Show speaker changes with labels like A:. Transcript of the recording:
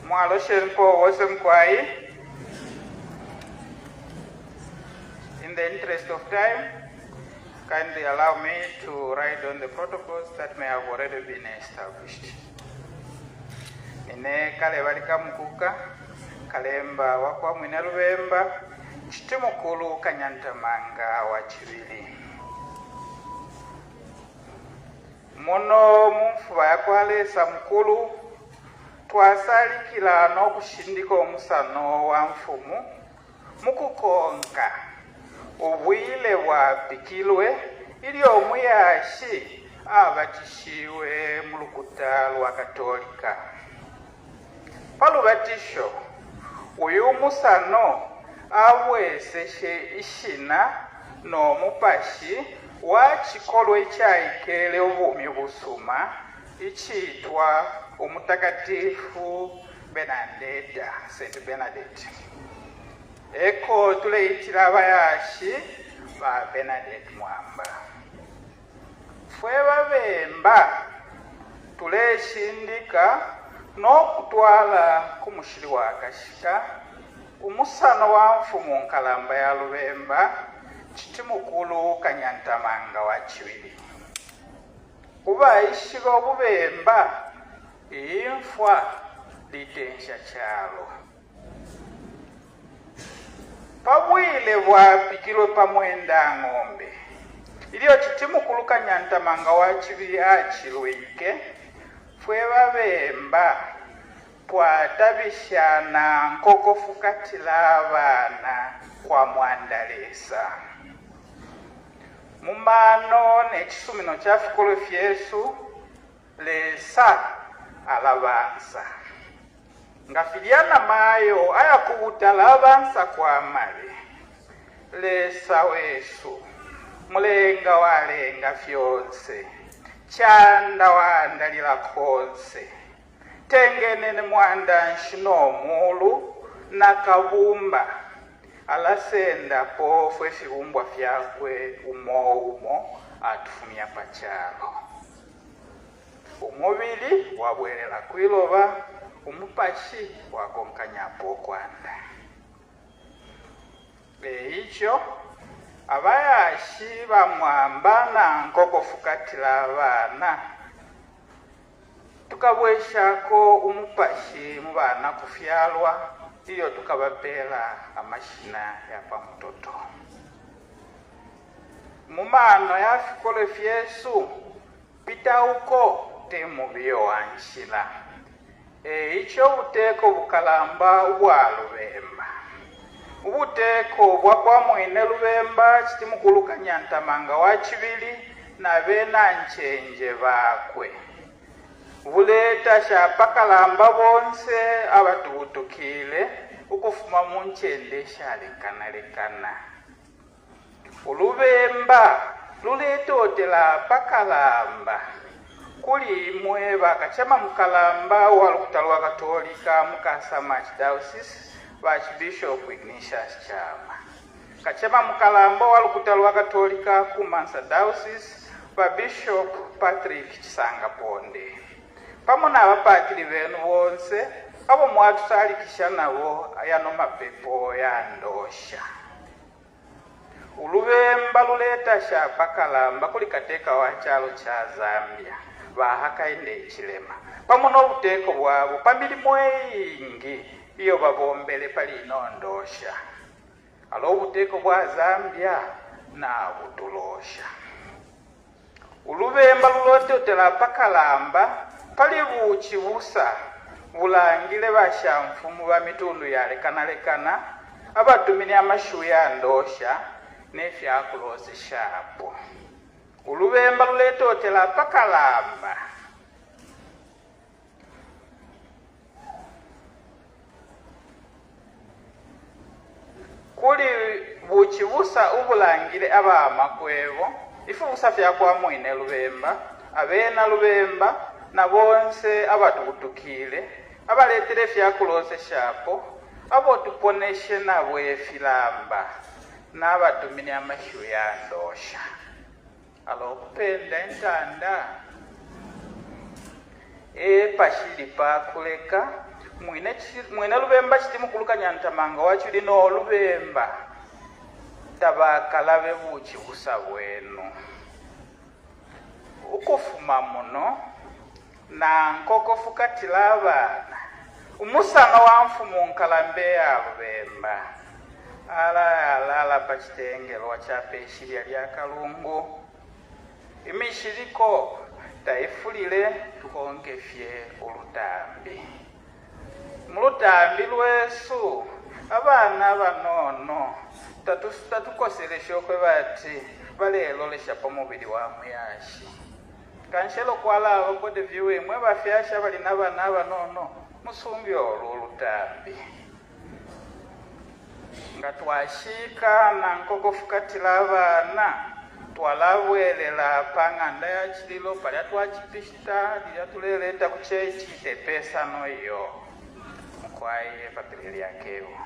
A: Mwaloshenipo bonse mukwai. In the interest of time, kindly allow me to ride on the protocols that may have already been established. Nine Kalebali Kamukuka, Kalemba wa kwa Mwine Lubemba, Chitimukulu Kanyantamanga wa Chibili. Muno mu mfuba ya kwa Lesa Mukulu twasalikila no kushindika umusano wa mfumu mu kukonka ubwile bwapikilwe ilyo umuyashi abatishiwe mu lukuta lwa Katolika. Pa lubatisho, uyu musano abweseshe ishina no mupashi wa cikolwe icaikele ubumi busuma iciitwa Umutakatifu Benandeta, Saint Bernadette. Eko tuleitila abayashi ba Bernadette Mwamba. Fwe babemba tuleshindika no kutwala ku mushili wa kashika umusano wa mfumu nkalamba ya Lubemba, Chitimukulu Kanyantamanga wa Chibili. Ku baishiba ububemba, iyi mfwa litensha calo. Pa bwile bwapikilwe pa Mwendang'ombe, ilyo Chitimukulu Kanyantamanga wa Chibili acilwike, fwe babemba twatabisha na nkoko fukatila abana kwa Mwanda Lesa. Mu mano ne cisumino ca fikolwe fyesu, Lesa alabansa. Nga filya na mayo aya ku butala abansa kwa mabe, Lesa wesu, Mulenga walenga fyonse, Chanda waandalila konse, Tengenene mwandanshi no mulu na Kabumba, alasendapo fwe fibumbwa fyakwe umo umo atufumya pa calo. Umubili wabwelela kwi loba, umupashi wakonkanyapo ukwanda. E ico, abayashi ba Mwamba na Nkoko Fukatila abana, tukabweshako umupashi mu bana kufyalwa ilyo tukabapeela amashina ya pa mutoto. Mu mano ya fikolwe fyesu, Pita uko te mubiyo wa nshila. E ico ubuteko bukalamba ubwa Lubemba, ubuteko bwa kwa mwine Lubemba Chitimukulu Kanyantamanga wa cibili na bena ncenje bakwe, buletasha apakalamba bonse abatubutukiile ukufuma mu ncende ishalekanalekana. Ulubemba luletotela apakalamba kuli imwe ba Kacema Mukalamba uwa Lukuta lwa Katolika mu Kasama Archdiocese, ba Archbishop Ignatius Chama, Kacema Mukalamba uwa Lukuta lwa Katolika ku Mansa Diocese, ba Bishop Patrick Chisanga Ponde, pamo naba patili benu bonse abo mwatusalikisha nabo yano mapepo ya ndosha. Ulubemba luletasha apakalamba kuli kateka wa calo ca Zambia, ba Hakainde Hichilema, pamo no buteko bwabo pa milimo iingi iyo babombele pali ino ndosha. Ala ubuteko bwa Zambia nabutulosha. Ulubemba lulototela apakalamba pali bucibusa bulangile bashamfumu ba mitundu yalekanalekana abatumine amashiwi ya ndosha ne fya kuloseshapo. Ulubemba luletotela apakalamba. Kuli bucibusa ubulangile aba makwebo, ifibusa fya kwa mwine Lubemba, abena Lubemba na bonse abatubutukiile, abaletele ifya kuloseshapo, abo tuponeshe nabo ifilamba, na batumine amashiwi ya ndosha. Ala ukupenda intanda e pashili pa kuleka Mwine, mwine lubemba chiti mukulu Kanyantamanga wachili no lubemba tabakalabe buchibusa bwenu. Ukufuma muno na nkoko fukatila abana umusana wa mfumu nkalambe ya lubemba ala alala pa chitengelwa cha peshilya lya kalungu imishiliko taifulile tukonke fye ulutambi mu lutambi lwesu abana banono tatukoselesha ukweba ati balelolesha pa mubili wa muyashi kanshelo kwalaba body viewing mwe bafyashi abali nabana abanono musunge olu ulutambi nga twashika na nkoko fukatila abana twalabwelela pa ng'anda ya chililo palya twachipishita lilya tuleleta ku chechi tepesano iyo mukwaiye papile lyakewo.